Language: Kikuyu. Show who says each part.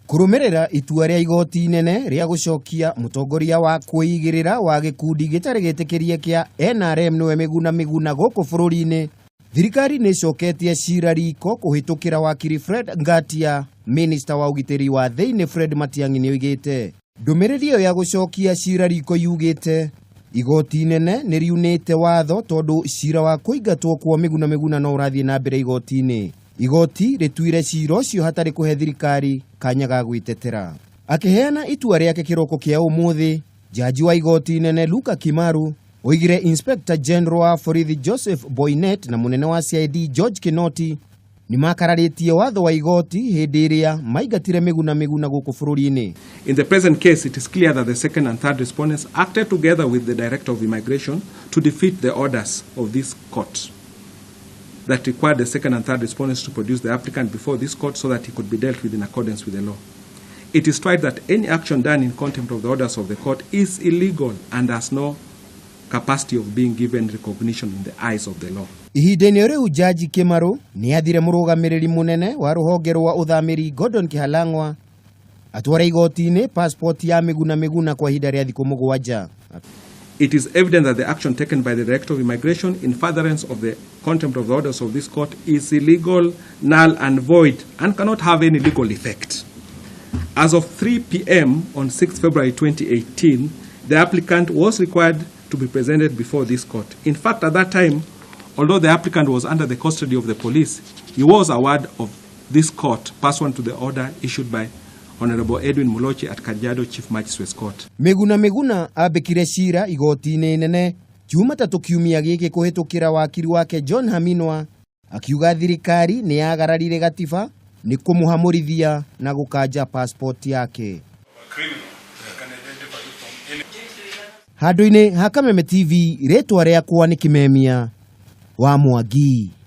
Speaker 1: Kũrũmĩrĩra itua rĩa igoti inene rĩa gũcokia mũtongoria wa kwĩigĩrĩra wa gĩkundi gĩtarĩ gĩtĩkĩrie kĩa NRM nĩwe Miguna Miguna gũkũ bũrũri-inĩ, thirikari nĩ ĩcoketie cira riko kũhĩtũkĩra wakiri Fred Ngatia. Minista wa ũgitĩri wa thĩinĩ Fred Matiang'i nĩ oigĩte ndũmĩrĩri ĩyo ya gũcokia cira riko yugĩte igoti inene nĩ riunĩte watho tondũ cira wa kũingatwo kwa Miguna Miguna no ũrathiĩ na mbere igoti-inĩ. Igoti rĩtuire cira ũcio hatarĩ kũhe thirikari kanya ga gwĩtetera. Akĩheana itua rĩake kĩroko kĩa ũmũthĩ, jaji wa igoti inene Luka Kimaru oigire Inspector General wa borithi Joseph Boinnet na mũnene wa CID George Kinoti nĩ makararĩtie watho wa igoti hĩndĩ ĩrĩa maingatire Miguna Miguna gũkũ bũrũri-inĩ.
Speaker 2: In the present case, it is clear that the second and third respondents acted together with the Director of Immigration to defeat the orders of this court that required the second and third respondents to produce the applicant before this court so that he could be dealt with in accordance with the law. It is trite that any action done in contempt of the orders of the court is illegal and has no capacity of being given recognition in the eyes of the law.
Speaker 1: Ihinda-inĩ rĩu Jaji Kimaru nĩ athire mũrũgamĩrĩri mũnene wa rũhonge rwa ũthamĩri Gordon Kihalang'wa atware igoti-inĩ passport ya Miguna Miguna kwa ihinda rĩa thikũ 7.
Speaker 2: It is evident that the action taken by the Director of Immigration in furtherance of the contempt of the orders of this court is illegal, null and void, and cannot have any legal effect. As of 3 p.m. on 6 February 2018, the applicant was required to be presented before this court. In fact, at that time, although the applicant was under the custody of the police, he was a ward of this court pursuant to the order issued by Honorable Edwin Mulochi at Kajiado Chief Magistrates Court.
Speaker 1: Miguna Miguna ambĩkire cira igoti-inĩ inene Jumatatũ kiumia gĩkĩ kũhĩtũkĩra wakiri wake John Haminwa akiuga thirikari nĩ yagararire gatiba nĩ kũmũhamũrithia na gũkanja passport yake. Handũ-inĩ ha Kameme TV, rĩtwa rĩakwa nĩ Kimemia wa Mwangi.